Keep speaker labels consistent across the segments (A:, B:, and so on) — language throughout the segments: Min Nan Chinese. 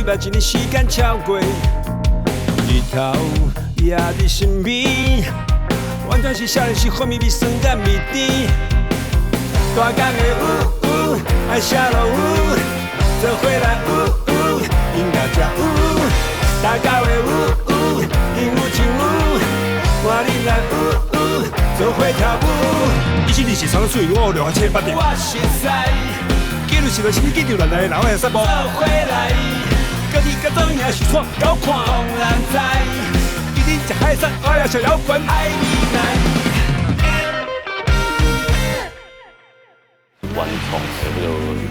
A: 擺一年時間超過，日頭也佇身邊，完全是少年時風味味酸佮味甜。大工的有有，愛寫落雨，做伙來有有，音樂才有。大家的有有，音有情有，換恁來有有，做伙跳舞。
B: 一七二四三水，我六七八點。
A: 我熟似，
B: 記錄是來是你記住來來，然後會使
A: 做伙來，
B: 家己甲做影是看高看，
A: 當然知，
B: 今日食海產，我也食搖滾。
A: 愛你來。
C: 原創的彼个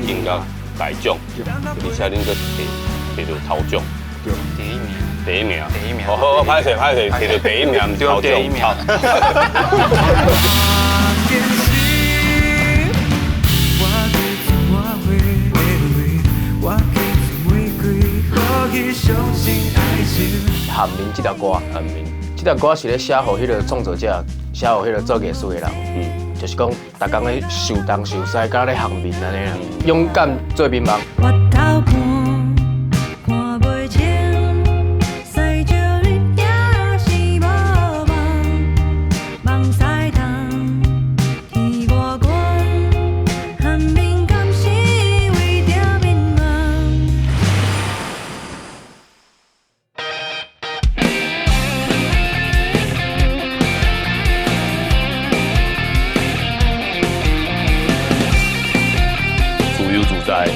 C: 音樂大獎，而且恁閣摕摕著頭獎，
D: 第一名，
C: 第一名。
D: 第一名。
C: 哦，好，歹勢歹勢，摕著第一名，毋是頭獎。
D: 第一名。
E: 韓民這條歌，
C: 韓民，
E: 這條歌是咧寫予彼个創作者，寫予彼个做藝術的人，就是講，逐工咧受東受西，敢若咧韓民按呢啦，勇敢做民夢。
F: 回頭看，看袂清，西石日也是無夢，夢西東，天外懸，寒眠敢是為著眠夢？
C: 自由自在，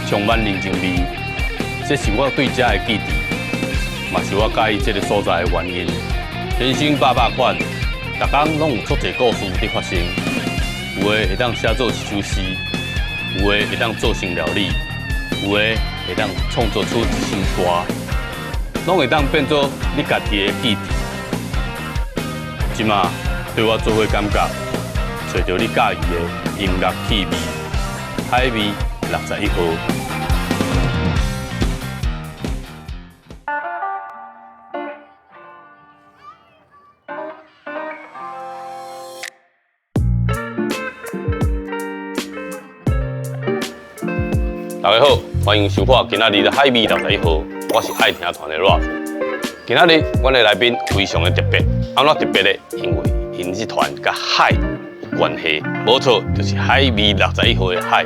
C: 充滿人情味，這是我對這的記憶，嘛是我佮意這个所在的原因。人生百百款，逐工攏有足濟故事佇發生。有的會當寫做一首詩，有的會當做成料理，有的會當創作出一首歌，攏會當變做你家己的記憶。這馬對我做伙感覺，揣著你佮意的音樂氣味。海味61號。大家好，歡迎收看今仔日的海味61號，我是愛聽團的 Ralph。今仔日阮的來賓非常的特別，按怎特別咧？因為𪜶這團佮海有關係，無錯，就是海味61號的海。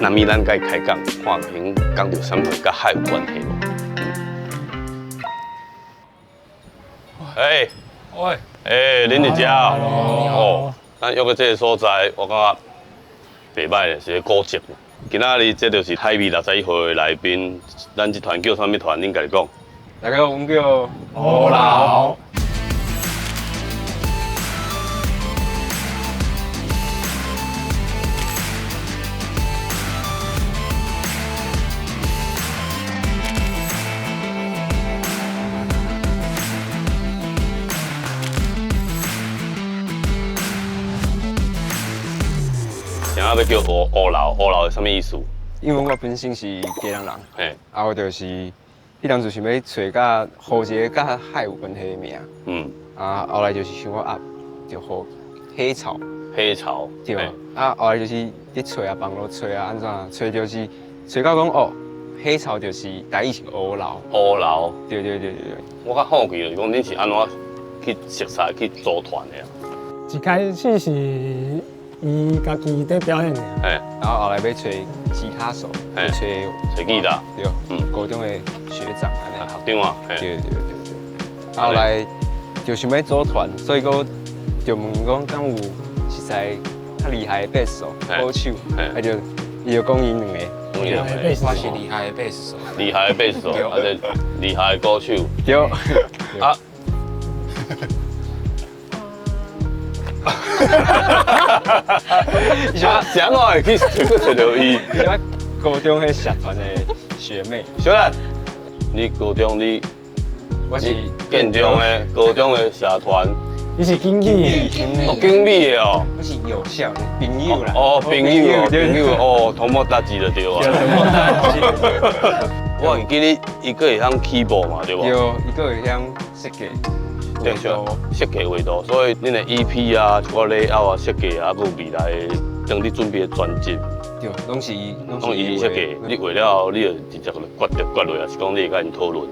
C: 那麼咱共伊開講，看會用講著啥物佮海有關係無？欸，
B: 喂，
C: 欸，恁佇遮哦？咱約個這个所在，我感覺袂䆀咧，是個古蹟。今仔日這就是海味61號的來賓，咱這團叫啥物團？恁家己講。
D: 大家好，阮叫
B: 烏老。
C: 啥欲叫烏烏老？烏老是啥物意思？
D: 因為我本身是基隆人，
C: 嘿，
D: 啊，我就是彼當時想欲揣佮予一个佮海有關係的名，啊，後來就是想講啊，就予黑潮，
C: 黑潮，
D: 對，啊，後來就是咧揣啊，網路揣啊，按怎揣就是揣到講哦，黑潮就是台語是烏老，
C: 烏老，
D: 對對對對對。
C: 我較好奇就是講，恁是按怎去熟似去組團的啊？
G: 一開始是伊家己佇表演的，
D: 然後後來欲揣吉他手，欲揣
C: 揣吉他，
D: 對，高中的學長，
C: 學長啊，
D: 對對對對。後來就想欲組團，所以講就問講敢有實在較厲害的貝斯手、鼓手，啊就伊就講𪜶兩个，
H: 我是厲害的貝斯手，
C: 厲害的貝斯手，啊這厲害的鼓手，
D: 對，
C: 啊。啊，啥我會去揣著伊？
D: 伊是我高中彼社團的學妹。
C: 小蘭，你高中你
D: 我是
C: 建中的高中的社團，
G: 你是經理，
C: 哦，經理的哦，
D: 我是有效的朋友啦。
C: 哦，朋友哦，朋友哦，同莫搭字就對啊。我會記你，伊閣會曉起步嘛，對無？
D: 對，伊閣會曉設計。
C: 對，設計畫圖，所以恁的 EP 啊，一寡 layout 啊，設計啊，閣有未來的當你準備的專輯，
D: 對，攏是伊，
C: 攏伊設計。你畫了後，你就直接決定決落，還是講你會佮𪜶討論？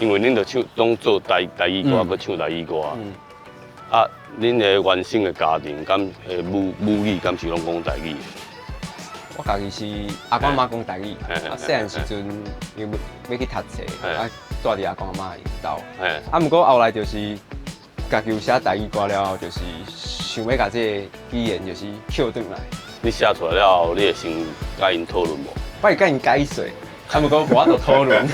C: 因為恁著唱，攏做台語歌，閣唱台語歌。啊，恁的原生的家庭，敢母語敢是攏講台語？
D: 我家己是阿公阿嬤講台語，啊，細漢時陣因為欲去讀冊，啊，住佇阿公阿嬤兜。啊，毋過後來就是家己有寫台語歌了後，就是想欲共這個語言就是抾轉來。
C: 你寫出來了後，你會先佮𪜶討論無？
D: 我會佮𪜶解說。啊，毋過無法度討論，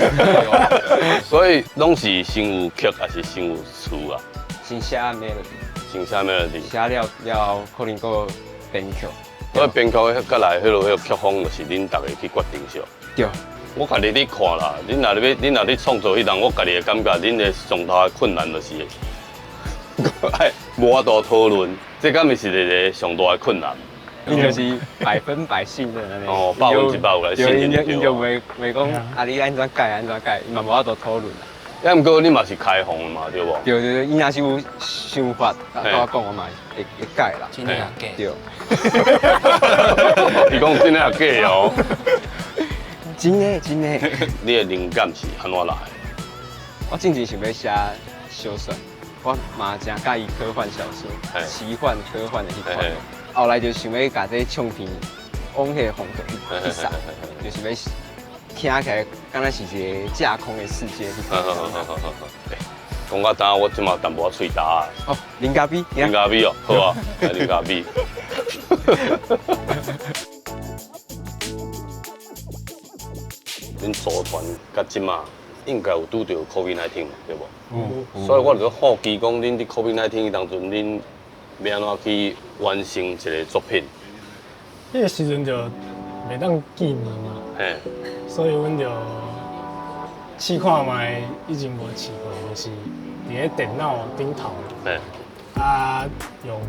C: 所以攏是先有曲，還是先有詞啊？
D: 先寫 melody，
C: 先寫 melody，
D: 寫了了可能閣編曲。
C: 所以編曲佮來彼个曲風，就是恁逐个去決定上。
D: 對。
C: 我家己咧看啦，恁若咧恁若咧創作彼陣，我家己的感覺，恁的上頭的困難就是，愛無法度討論，這敢毋是一个上大的困難？
D: 𪜶就是100%信任按呢。
C: 哦，100%有來信任。
D: 對，𪜶就袂講啊，你按怎改按怎改，伊嘛無法度討論啦。
C: 啊，毋過你嘛是開放的嘛，對無？
D: 對對對，伊若是有想法，佮我講，我嘛會改啦。
H: 真的抑假？
D: 對。
C: 伊講真的抑假哦？
D: 真的真的。
C: 你的靈感是按怎來？
D: 我進前想欲寫小說，我嘛誠佮意科幻小說，奇幻科幻的彼款。後來就想欲共這唱片往彼個風格去送，就是欲聽起來敢若是一個架空的世界。
C: 講到今，我這馬淡薄仔喙焦啊。
D: 哦，啉咖啡，
C: 啉咖啡哦，好啊，來啉咖啡。恁組團到這馬應該有拄著 COVID-19 嘛，對無？嗯。所以我就好奇講，恁佇 COVID-19 當陣，恁欲按怎去完成一個作品？
G: 彼個時陣就袂當見面嘛，所以阮就試看覓，以前無試過，就是佇咧電腦頂頭，啊，用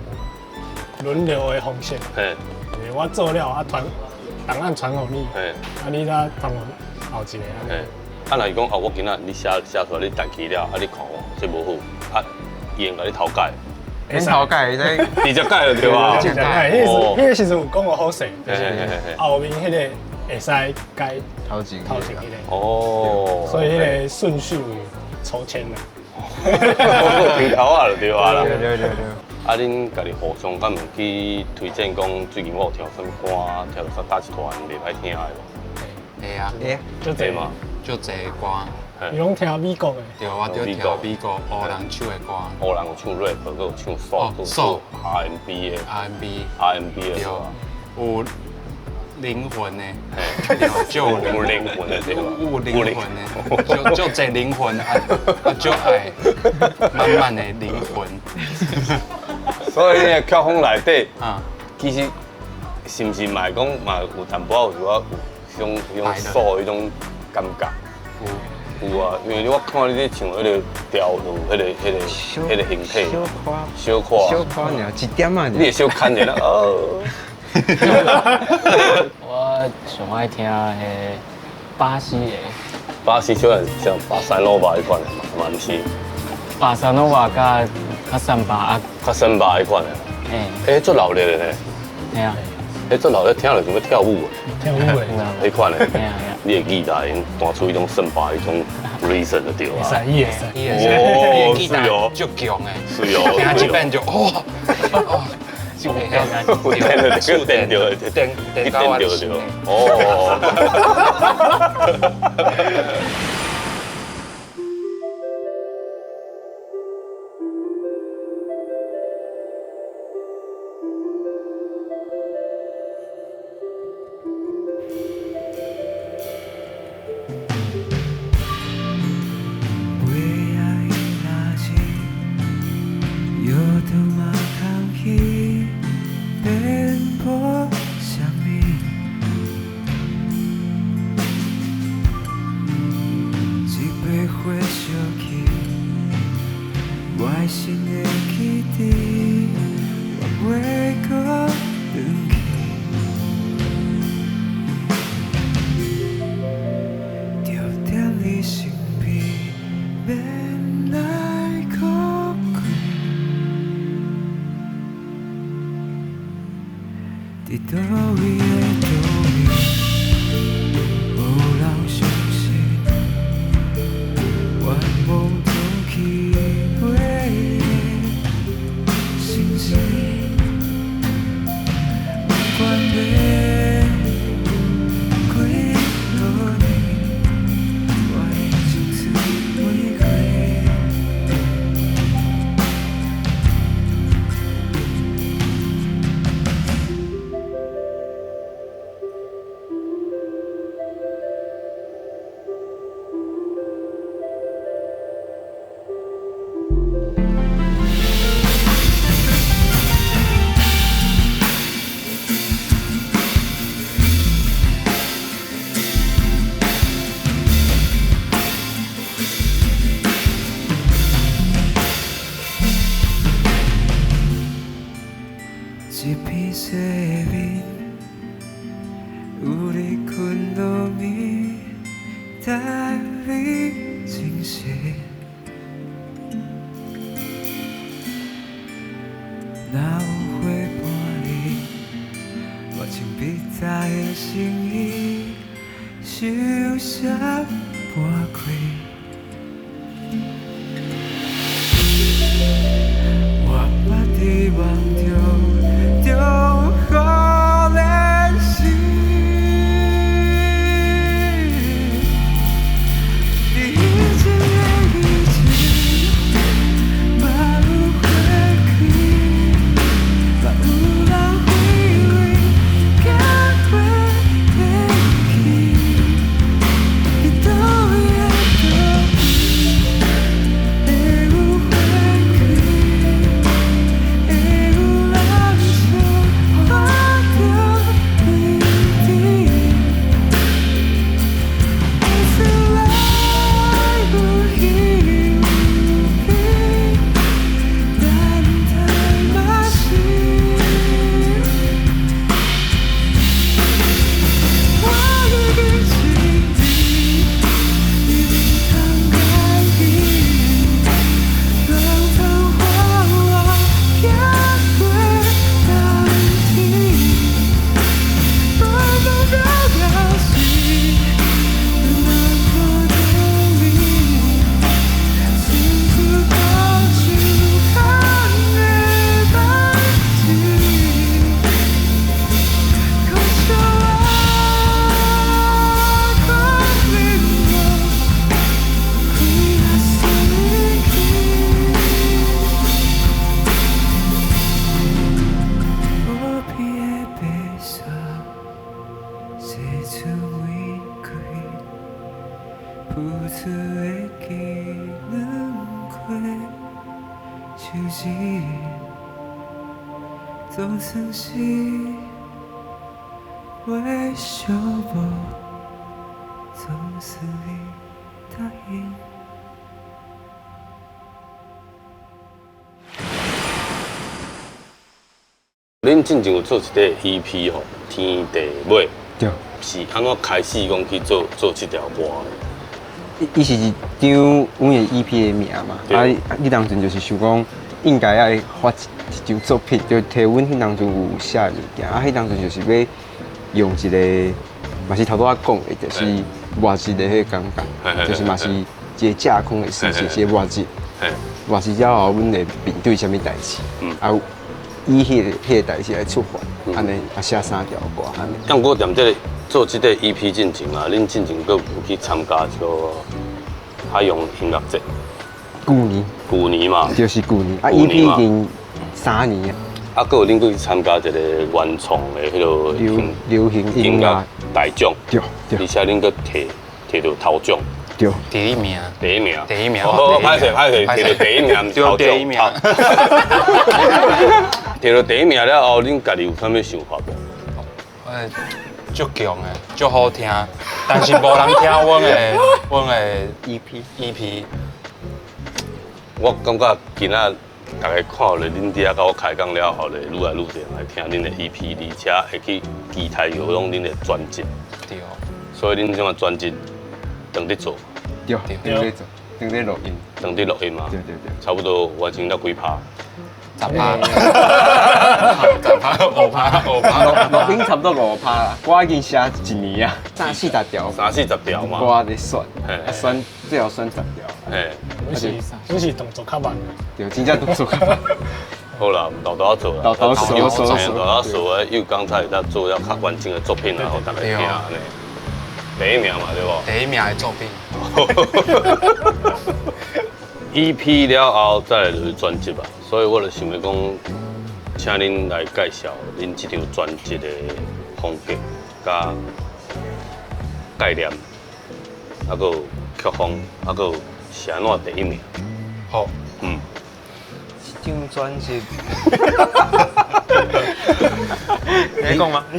G: 輪流的方式，就是我做了啊傳檔案傳予你，啊你再傳予後一個按呢。
C: 啊，若是講哦，我今仔你寫出來，你彈起了，啊你看哦，這無好，啊，伊會共你塗改。
D: 免塗改，會使
C: 直接改就對啊。
G: 直接改，彼個時陣有講予好勢，就是後面彼個會使改
D: 頭前
G: 頭前彼個。
C: 哦。
G: 所以彼個順序抽籤啦。
C: 平頭啊，就對啊啦。
D: 對對對對。
C: 啊，恁家己互相敢會去推薦講，最近我有聽啥物歌，聽著啥佗一團袂歹聽的無？
H: 會啊。
D: 會啊。
G: 足濟
C: 嘛？
H: 足濟歌。
G: 伊攏聽美國的。
H: 對，我著聽美國黑人唱的歌。
C: 黑人有唱 rap，閣有唱 soul，R&B 的。
H: R&B。
C: R&B 的。
H: 對，有靈魂的。對，足
C: 有靈魂的對吧？
H: 有靈魂的，足濟靈魂，啊，足愛滿滿的靈魂。
C: 所以你的曲風內底，其實是毋是嘛會講嘛有淡薄仔有一寡有彼種 soul 彼種感覺？有。有啊，因為我看你咧唱彼個調，有彼個形體，
D: 小可，
C: 小可，
D: 小可爾，一點仔。
C: 你會小牽者啦，哦。
I: 我上愛聽彼巴西的。
C: 巴西小像巴塞諾瓦彼款的嘛，嘛毋是。
I: 巴塞諾瓦佮較森巴啊。
C: 較森巴彼款的。欸，足熱烈的呢。
I: 嘿啊。
C: 彼足熱烈，聽落像欲跳舞的。
G: 跳舞的。
C: 彼款的。你的吉他已經彈出彼種森巴彼種 reason 就對啊。
G: 會使，伊會使。
C: 哦，
H: 吉他足強的。
C: 是哦。
H: 聽一遍就哦。
I: 就會
C: 有電著，
H: 電電到
C: 著對。哦。
A: 一片细微。實。若有伙伴你，我穿比早的心意，收拾搬开。我捌伫梦中中予练习，伫彼一个日子，嘛有花开，嘛有人为为行过天去，伫佗位的佗位，会有花开，会有人相伴着彼此。彼此来有彼有彼，等待嘛是。我会记起你，你袂通改变，拢通予我行过冬天。我梦到表示，人看到你，身躯到手空的代志，可笑我可能无开来送你去。无边的白雪，释出玫瑰，浮出的枝两颗手指，总算是袂相报，总算伊答应。
C: 恁进前有做一个 EP 吼，天地尾，
D: 对，
C: 是按怎开始讲去做做这条歌的？
D: 伊是一张阮的 EP 的名嘛，
C: 对
D: 啊，彼当阵就是想讲应该爱发一张作品，就提阮彼当阵有写的物件，啊，彼当阵就是欲用一个，嘛是头拄仔讲的，就是活一个彼个感觉，就是嘛是一个架空的世界，一个活一，活一了后，阮会面对啥物代志，啊，以彼个代志来出发，按呢啊写三条歌按呢。
C: 但毋过踮这个做这个 EP 进前啊，恁进前阁有去参加这个海洋音乐节？
D: 旧年。
C: 旧年嘛。
D: 就是旧年，啊
C: 旧
D: EP
C: 年嘛
D: 已经3年啊。
C: 啊，阁有恁阁去参加一个原创的彼个
D: 流行音乐
C: 大奖，
D: 对对，
C: 而且恁阁摕到头奖。
D: 对。
H: 第一名。
C: 第一名。
H: 第一名。
C: 哦，歹势歹势，摕到第一名，毋是头奖。
H: 第一名。
C: 摕到第一名了后，恁家己有啥物想法无？
H: 足强的，足好听，但是无人听阮的
D: EP。
C: 我感觉今仔大家看咧，恁伫遐佮我开讲了后咧，愈来愈多人来听恁的 EP，而且会去期待有拢恁的专辑。
H: 对。
C: 所以恁这马专辑当伫做。
D: 对，当伫做，当伫录音。
C: 当伫录音嘛。
D: 对对对。
C: 差不多完成了几趴？
H: 10趴。10趴，5趴，5趴。
D: 录音差不多5趴啦。歌已经写一年啊，30-40条。
C: 30-40条嘛。
D: 歌咧选，啊选最后选10条。
C: 嘿。
G: 阮是动作较慢。
D: 对，真正动作较慢。
C: 好啦，豆豆做啦，
D: 豆豆做
C: 豆豆做啊，又刚才会当做了较完整的作品啦，予大家听按呢。第一名嘛，对无？
H: 第一名的作品。
C: EP 了后，再来就是专辑啊，所以我就想欲讲，请恁来介绍恁这张专辑的风格、佮概念，啊，阁有曲风，啊，阁有是按怎第一名？
H: 好，
C: 嗯。
D: 这张专辑，
H: 你讲吗？你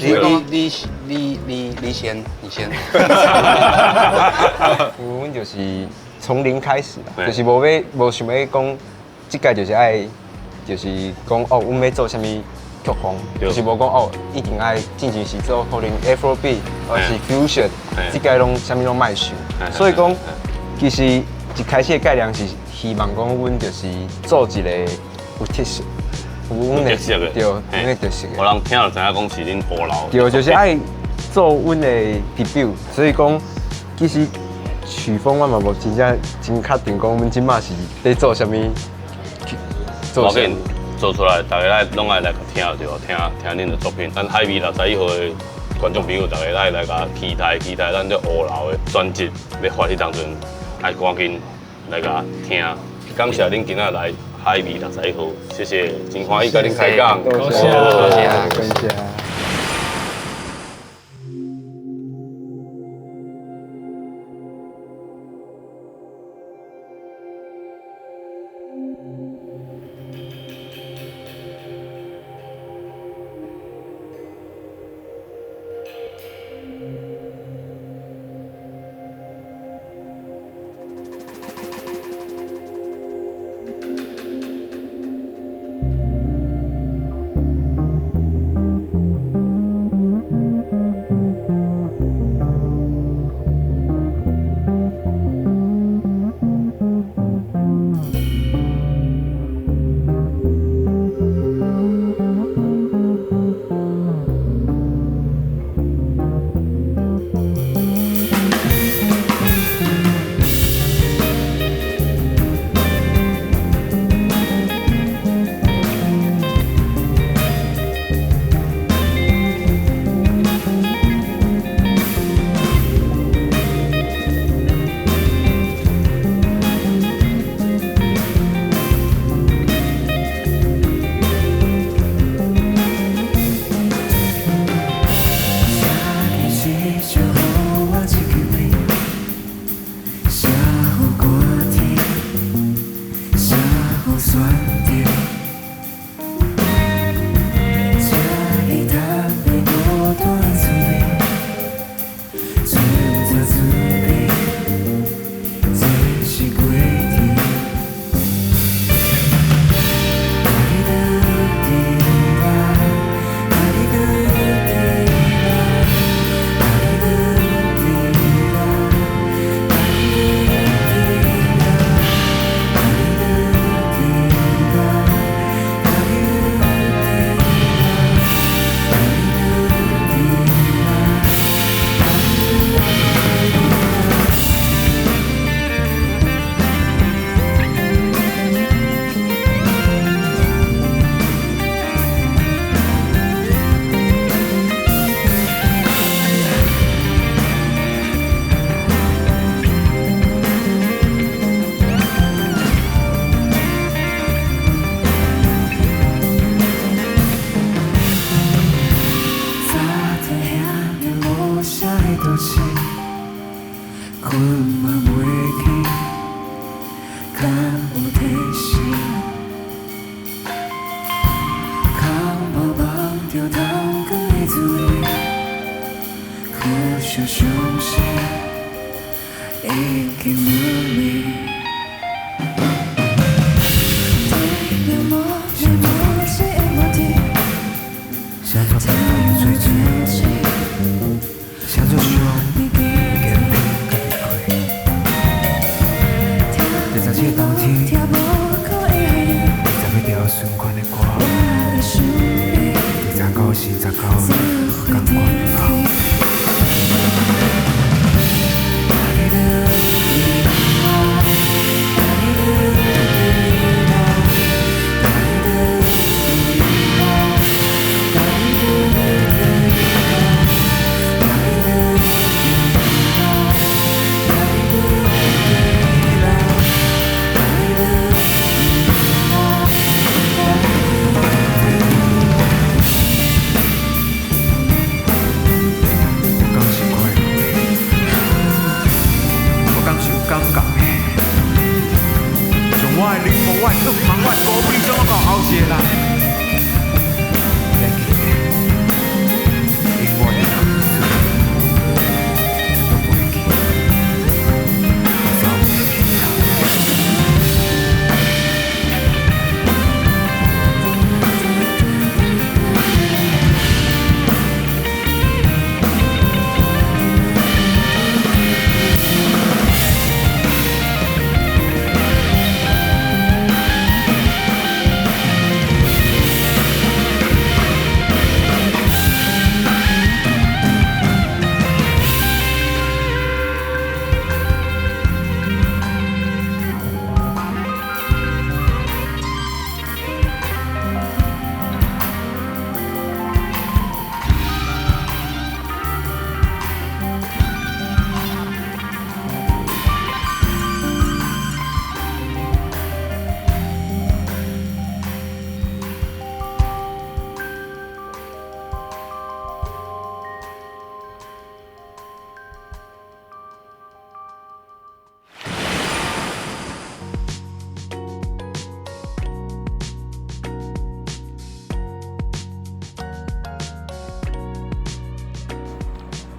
H: 先，你先。
D: 阮就是从零开始啦，就是无想欲讲，这届就是爱，就是讲哦，阮欲做啥物曲风，就是无讲哦，一定爱进前是做可能 Afrobeat，或是 Fusion，这届拢啥物拢莫想，所以讲其实一開始的概念是希望講，阮就是做一個有特色，有阮
C: 的特色的，
D: 對，阮的特色的。
C: 予人聽就知影講是恁烏老。
D: 對，就是愛做阮的 debut，所以講其實曲風我嘛無真正真確定講，阮這馬是咧做啥物。
C: 做啥物做出來，大家來攏愛來聽對無？聽聽恁的作品。咱海味61號的觀眾朋友，大家愛來共期待期待咱這烏老的專輯欲發彼當陣，愛趕緊來共聽。感謝恁今仔來海味61號，謝謝，真歡喜佮恁開講。
G: 多謝，多謝，
D: 感謝。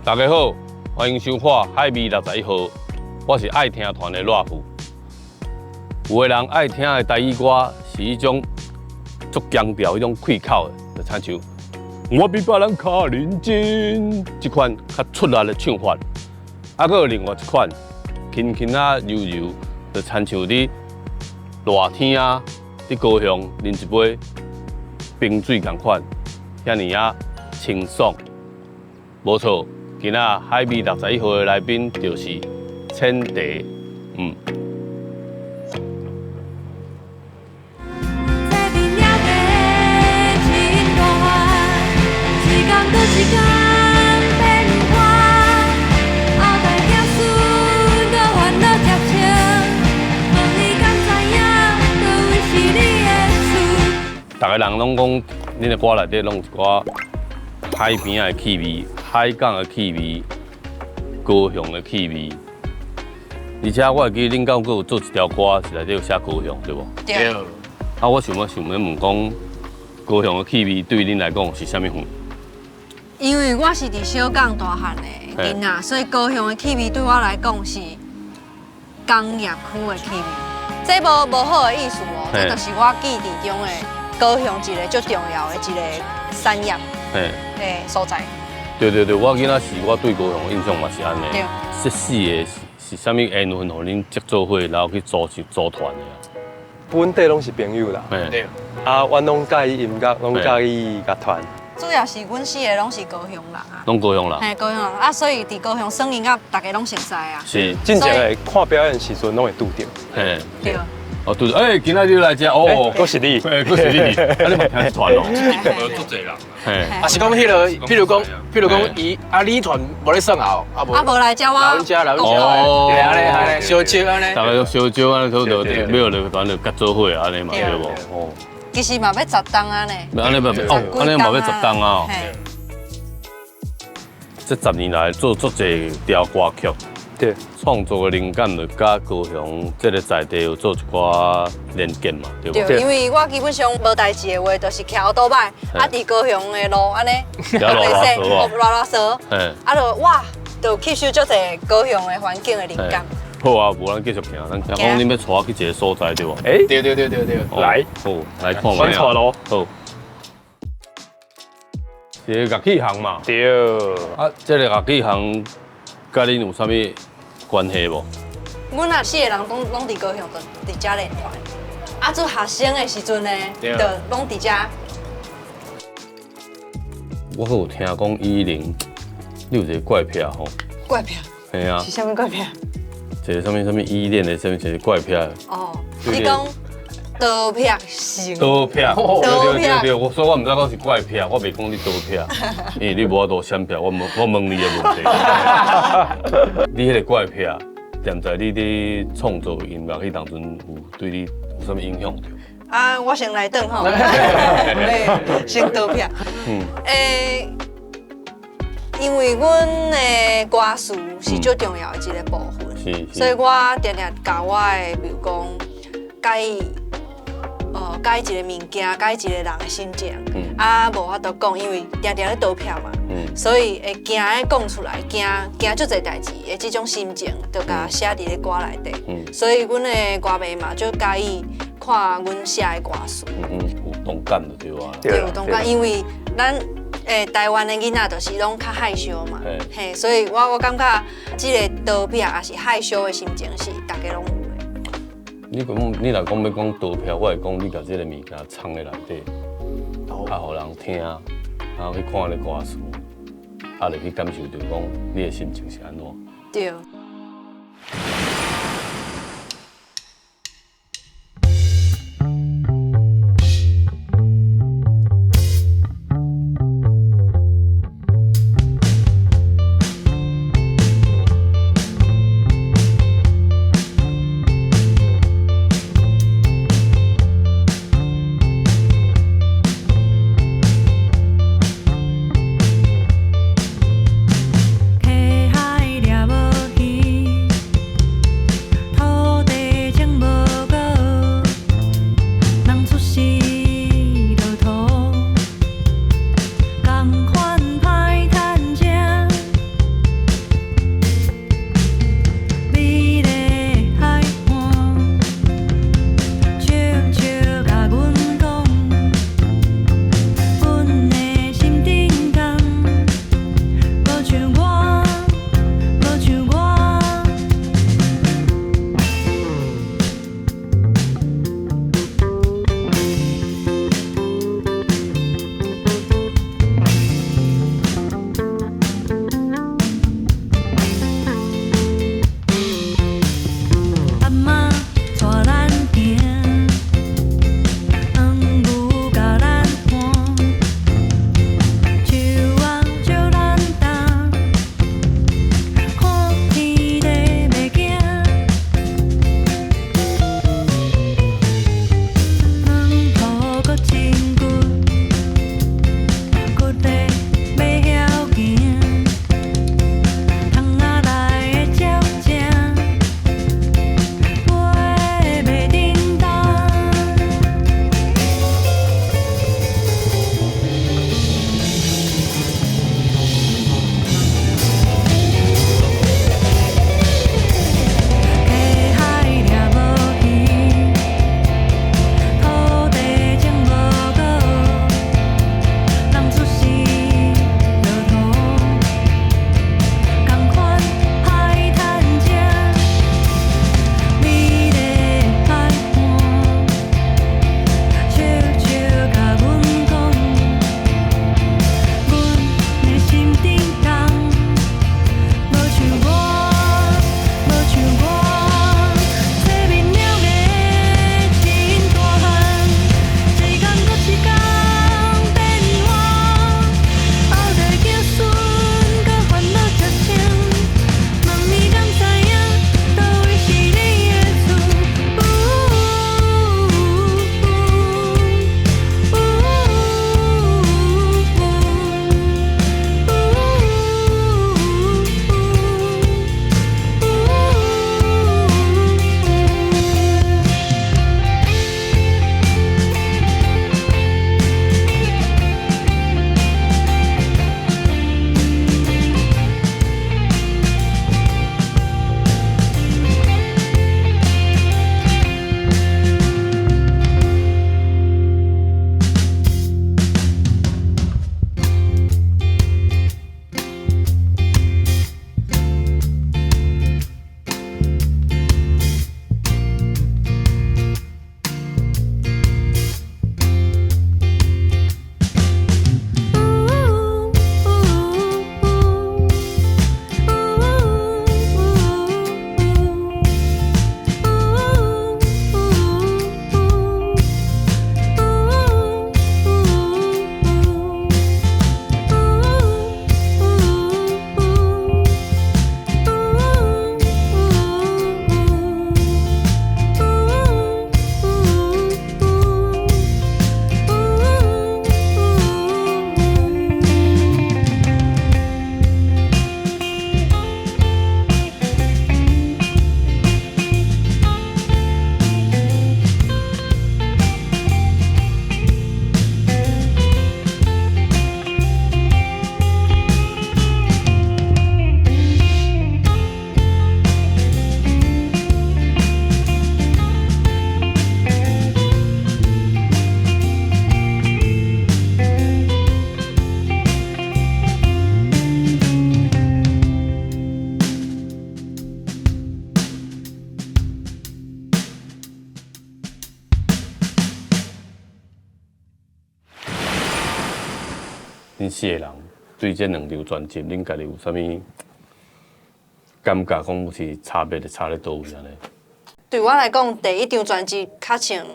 C: 大家好，歡迎收看《海味61號》，我是愛聽團的賴富。有的人愛聽的台語歌是彼種足強調彼種氣口的，就親像我比別人較認真，這款較出力的唱法。啊，閣有另外一款輕輕仔柔柔，就親像佇熱天啊，佇高雄啉一杯冰水仝款，遐爾仔清爽。無錯，今仔海味61號的來賓就是淺茶，嗯。
F: 這邊了的真大，一天閣一天變化，後代子孫閣煩惱食穿，問伊敢知影，佗位是你的厝？
C: 逐个人攏講，恁的歌內底攏有一寡海邊仔的氣味、海港的氣味、高雄的氣味。而且我會記恁敢閣有做一條歌是內底有寫高雄，對無？
J: 對。
C: 啊，我想欲想欲問講，高雄的氣味對恁來講是啥物款？
J: 因為我是佇小港大漢的囡仔，所以高雄的氣味對我來講是工業區的氣味。這無好的意思哦，這就是我記憶中的高雄一個足重要的一個產業的所在。
C: 對對對，我囡仔時我對高雄的印象嘛是按呢。
J: 對。
C: 這四个是啥物緣分，予恁結做伙，然後去組組團的啊？
D: 本底攏是朋友啦。
C: 對。
D: 啊，阮攏佮意音樂，攏佮意樂團。
J: 主要是阮四个攏是高雄人啊。
C: 攏高雄人。
J: 嘿，高雄人啊，所以佇高雄耍音樂，大家攏熟似啊。
C: 是。
D: 進前的看表演時陣，攏會拄著。
C: 嘿。
J: 對。
C: 哦，對，欸，今仔日來遮哦，閣是你，欸，閣是你，啊，你嘛聽一團哦，
H: 足濟人，
C: 嘿，
E: 啊是講彼个，譬如講，伊啊，你團無咧耍啊，啊無，
J: 啊無來遮我，
E: 來阮遮，來阮遮，對，按呢按呢，相招按呢，
C: 大家都相招按呢，都就尾就團就結做伙按呢嘛，對無？哦，
J: 其實嘛欲十冬啊呢，
C: 按呢嘛，哦，按呢嘛欲十冬啊。這10年來做足濟條歌曲。
D: 對，
C: 創作的靈感就佮高雄這个在地有做一寡連結嘛，對無？
J: 對，因為我基本上無代誌的話，就是騎歐兜擺，啊，佇高雄的路按呢，
C: 囉囉嗦，
J: 啊，就哇，就吸收足濟高雄的環境的靈感。
C: 好啊，無咱繼續行，咱聽講恁欲帶我去一个所在，對無？
D: 欸，
E: 對對對對對，
D: 來，
C: 好，來看覓
D: 阮帶路，
C: 好。一个樂器行嘛，
D: 對。
C: 啊，這个樂器行佮恁有啥物關係無？
J: 阮啊四个人攏佇高雄，就佇遮練團。啊，做學生的時陣呢，就攏佇遮。
C: 我閣有聽講以玲，你有一個怪癖吼？
J: 怪癖？
C: 嘿啊。
J: 是啥物怪癖？
C: 一個啥物啥物依戀的啥物一個怪癖。
J: 哦，你講刀癖性。
C: 刀癖，對對對對，所以我毋知講是怪癖，我袂講你刀癖，因為你無法度閃避，我問你的問題。你彼個怪癖，踮在你佇創作音樂彼當陣，有對你有啥物影響？
J: 啊，我先來轉吼，先刀癖。嗯。欸，因為阮的歌詞是最重要的一個部分，所以我定定共我的，比如講，佮伊。佮意一個物件，佮意一個人的心情，啊，無法度講，因為定定咧刀癖嘛，所以會驚咧講出來，驚驚足濟代誌的這種心情，就共寫佇咧歌內底。所以阮的歌迷嘛，足佮意看阮寫的歌詞。
C: 有同感就對啊。
J: 對，有同感，因為咱台灣的囡仔就是攏較害羞嘛，嘿，所以我感覺這個刀癖也是害羞的心情是大家攏有。
C: 你講，你若講欲講刀癖，我會講你共這个物件藏佇內底，啊，予人聽，然後去看咧歌詞，啊，就去感受著講你的心情是按怎。
J: 對。
F: 溪海掠無魚。
C: 恁四个人對這兩張專輯，恁家己有啥物感覺？講是差別差咧佗位按呢？
J: 對我來講，第一張專輯較像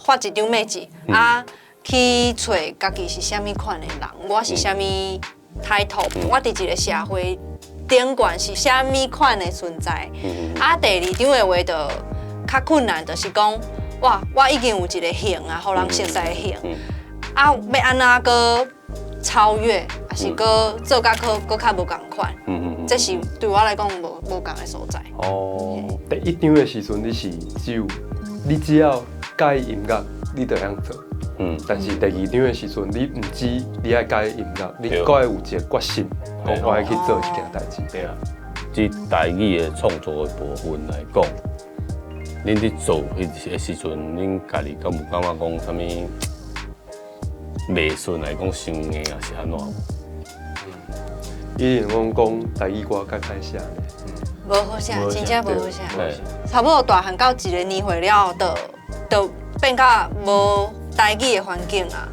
J: 發一張麥子，啊去揣家己是啥物款的人，我是啥物態度，我佇一個社會頂懸是啥物款的存在。啊，第二張的話就較困難，就是講，哇，我已經有一個型啊，予人熟似的型，啊，欲按怎閣超越，抑是閣做甲閣較無仝款？這是對我來講無仝的所在。
C: 哦，
K: 第一張的時陣，你是只有你只要佮意音樂，你就會曉做。但是第二張的時陣，你毋止你愛佮意音樂，你閣愛有一個決心，講我愛去做這件代誌。
C: 對啊，這台語的創作的部分來講，恁佇做彼個時陣，恁家己敢有感覺講啥物袂順來講傷硬，抑是按怎？
K: 以前阮講台語歌較歹寫呢。
J: 無好寫，真正無好寫。差不多大漢到一個年歲了後，就變甲無台語的環境啊。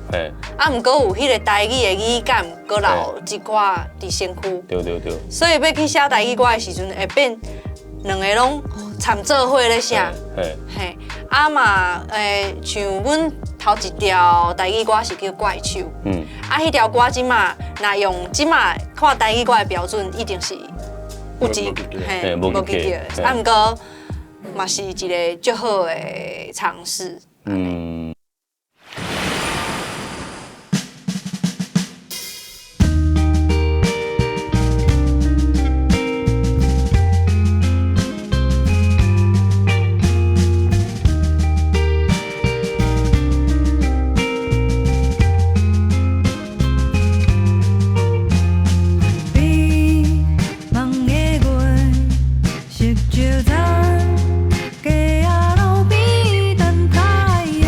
J: 啊，毋過有彼個台語的語感，閣留一寡佇身軀。
C: 對對對。
J: 所以欲去寫台語歌的時陣，會變兩個攏摻做伙咧寫。嘿，啊嘛，像阮頭一條台語歌是叫怪手。啊，彼條歌這馬若用這馬看台語歌的標準，一定是有一嘿無及格。啊，毋過嘛是一個足好的嘗試。
F: 美夢的月色照残，街仔路邊等待的。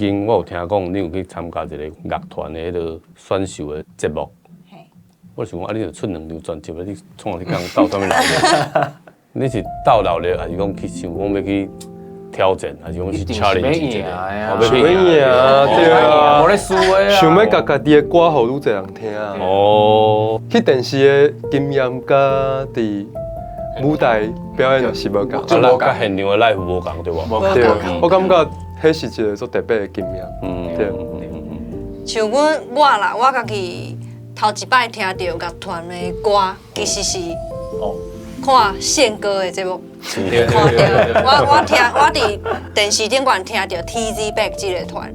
C: 近我有聽講，你有去參加一個樂團的彼个選秀的節目。我想講，啊，你著出兩張專輯，你創啥去共鬥啥物鬧熱？你是鬥鬧熱，還是講去想講欲去挑戰，還是講去 challenge 一下？
K: 想欲贏啊，對啊，
E: 無咧輸的啊。
K: 想欲共家己的歌予愈濟人聽啊。去電視的經驗佮佇舞台表演是無仝，
C: 啊，佮現場的 live 無仝對無？
K: 對，我感覺彼是一個足特別的經驗。對。
J: 像阮我啦，我家己頭一擺聽著樂團的歌，其實是看憲哥的節目，看著我聽我佇電視頂懸聽著 TZ Back 這個團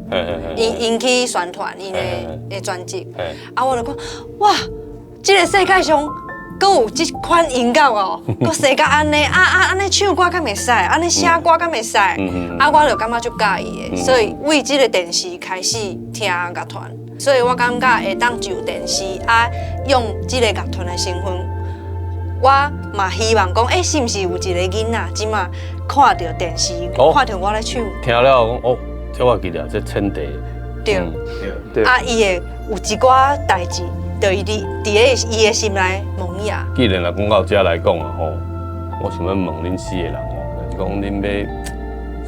J: ，𪜶𪜶去宣傳𪜶的專輯，啊，我就講哇，這個世界上閣有這款音樂哦，閣生甲按呢，啊啊按呢唱歌敢會使，按呢寫歌敢會使，啊，我就感覺足佮意的，所以為這個電視開始聽樂團，所以我感覺會當就電視啊，用這個樂團的身份，我嘛希望講，欸，是毋是有一個囡仔，這馬看著電視，看著我咧唱，
C: 聽了講哦，這我記得，這千地，
J: 對，對，啊，伊會有一寡代誌，就伊佇佇咧伊的心內萌芽。
C: 既然若講到這來講啊吼，我想欲問恁四個人吼，就是講恁欲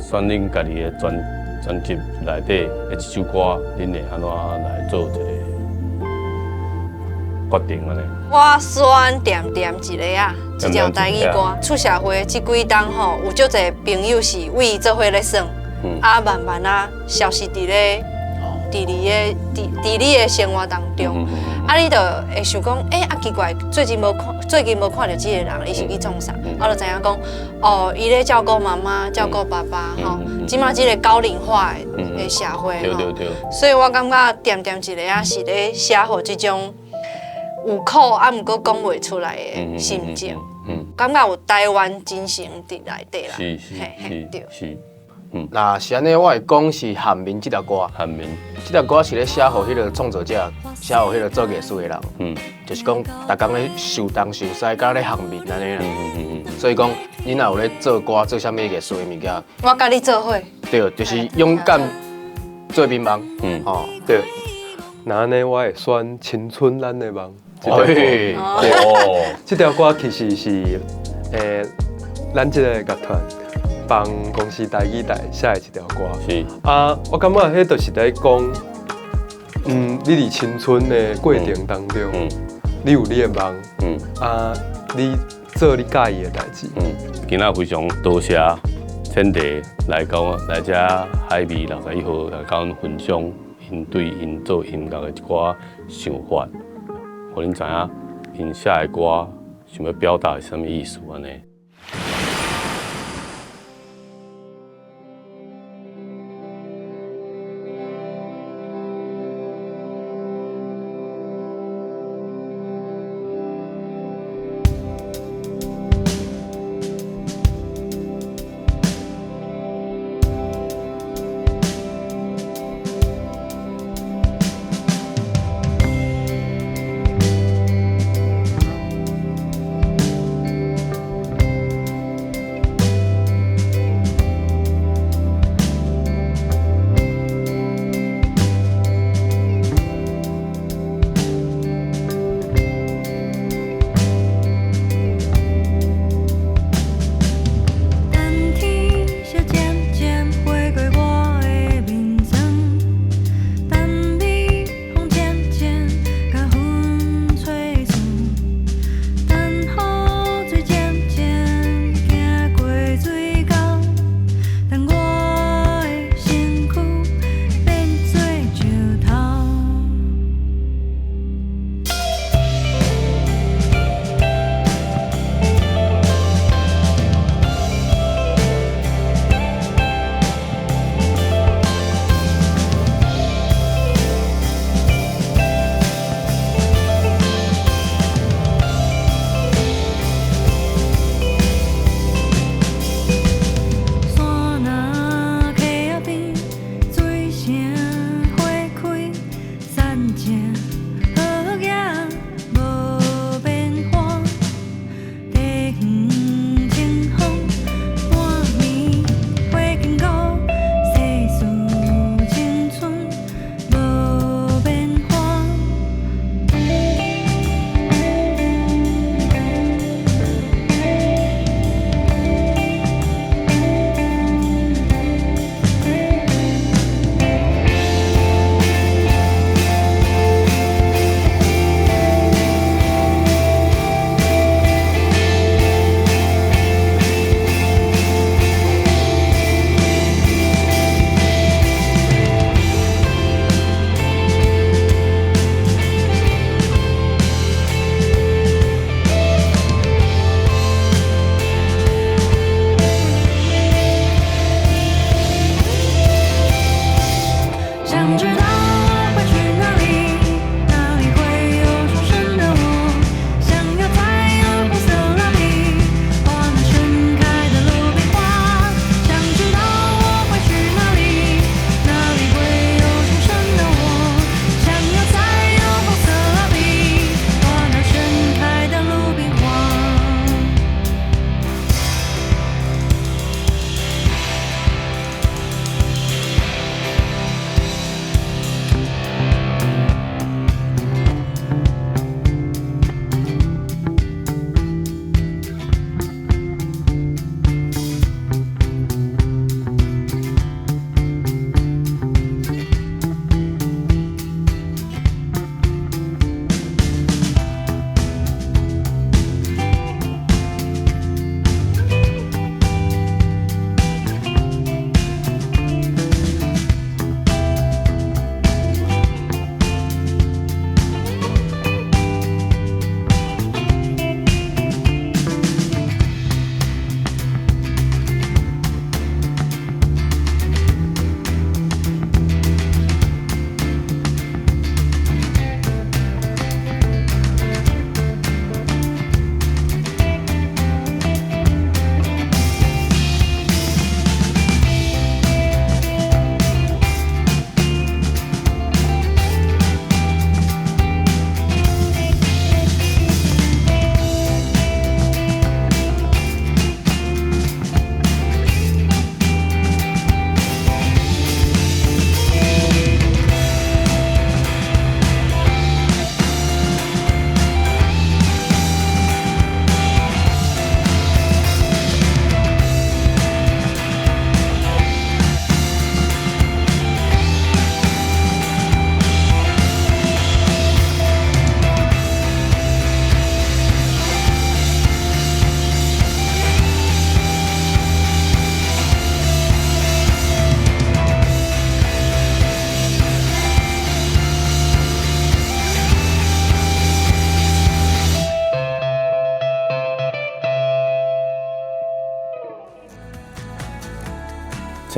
C: 選恁家己的專專輯內底的一首歌，恁會按怎來做一個決定按呢？
J: 我選恬恬一个仔，這條台語歌。出社會這幾冬吼，有足濟朋友是為做伙咧耍，啊慢慢啊消失佇咧佇你的佇佇你的生活當中，啊你就會想講，欸啊奇怪，最近無看最近無看著這個人，伊是去創啥？我就知影講，哦，伊咧照顧媽媽，照顧爸爸吼。這馬這個高齡化的社會吼，所以我感覺恬恬一个仔是咧寫予這種有苦啊，毋過講袂出來的心情，感覺有台灣精神佇內底啦。
C: 是是是，對是。
E: 若是按呢，我會講是《韓民》這條歌。
C: 韓民。
E: 這條歌是咧寫予彼個創作者，寫予彼個做藝術的人。就是講，逐工咧受東受西，佮咧韓民按呢啦。所以講，你若有咧做歌，做啥物藝術的物件，
J: 我佮你做伙。
E: 對，就是勇敢做眠夢。吼，
K: 對。若按呢，我會選《青春咱的夢》這條歌。哦。這條歌其實是，咱這個樂團幫公視台語台寫的一條歌。
C: 是。
K: 啊，我感覺彼就是咧講，你佇青春的過程當中，你有你的夢，啊，你做你佮意的代誌。
C: 今仔非常多謝千地來到來遮海味61號來佮阮分享𪜶對𪜶做音樂的一寡想法，予恁知影𪜶寫的歌想欲表達是啥物意思按呢。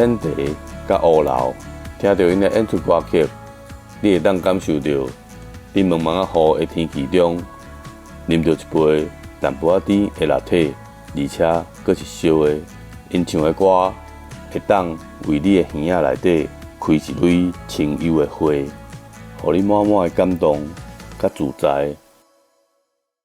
L: 淺茶佮烏流，聽著𪜶的演出歌曲，你會當感受著佇濛濛仔雨的天氣中，啉著一杯淡薄仔甜的拿鐵，而且閣是燒的。𪜶唱的歌會當為你的耳仔內底開一蕊清幽的花，予你滿滿的感動佮自在。